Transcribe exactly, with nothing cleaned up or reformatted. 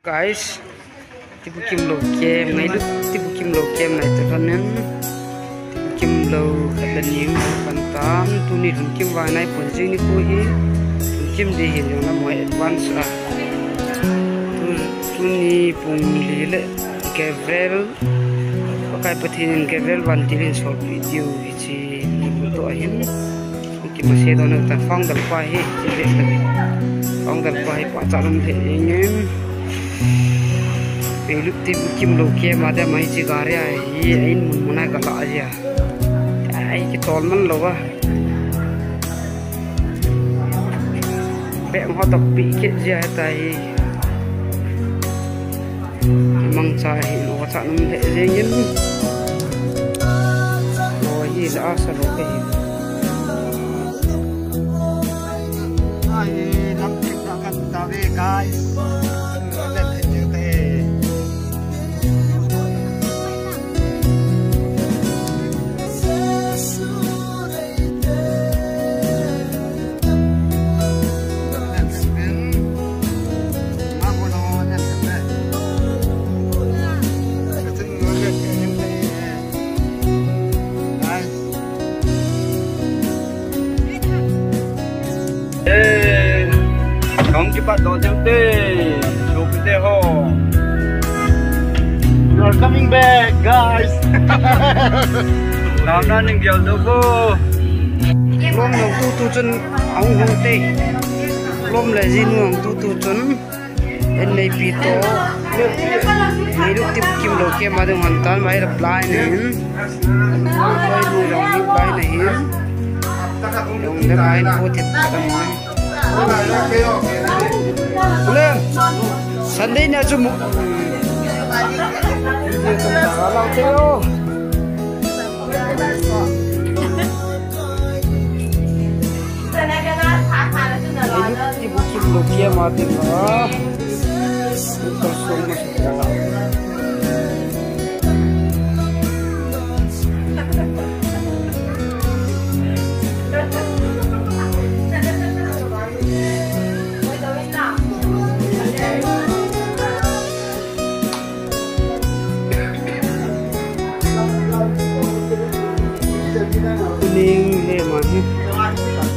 Guys, Tibukim lou kem, ngailut Tibukim lou kem nai te lhonin. Tibukim lou khat le ni um pan tan, tuni lhun kim vai nai pon jing nikho hi. Lhun kim di hin jong la moi advance a. Tu, tuni pung li le Gabriel, Pakai Pathen in Gabriel vantil in solpeh diu hiche ni bu to ahin. Kimasedon u tan founder pa hi, founder pa hi pachat um lheh jengin. Ngailut Tibukim lou kem a dia mai chi gari a hi, ahin mun mun a kala jia. Ai kitol man lou a. Beng ho toh pi kit jia ta hi. Kimangcha hi, lo cha num lheh jengin. Lo hi la sa lo ka hi. Ai, lam tik ta kan ta ve, guys. Let it do the. Eh, kong kipat do jam te, sopite ho. You are coming back, guys. Namna ning gel do ko. Lom nong tu tu chun aung hung te. Lom le jinu nong tu tu chun. En nei pi to. Ngailut Tibukim lou kem a ding hon tan mai la blind hin. Mai lu jong hin blind hin. Jong le mai ko tip tan. Ule, Sunday na chu mu. Lau te o. Ngailut Tibukim lou kem a ding a. Super song ma.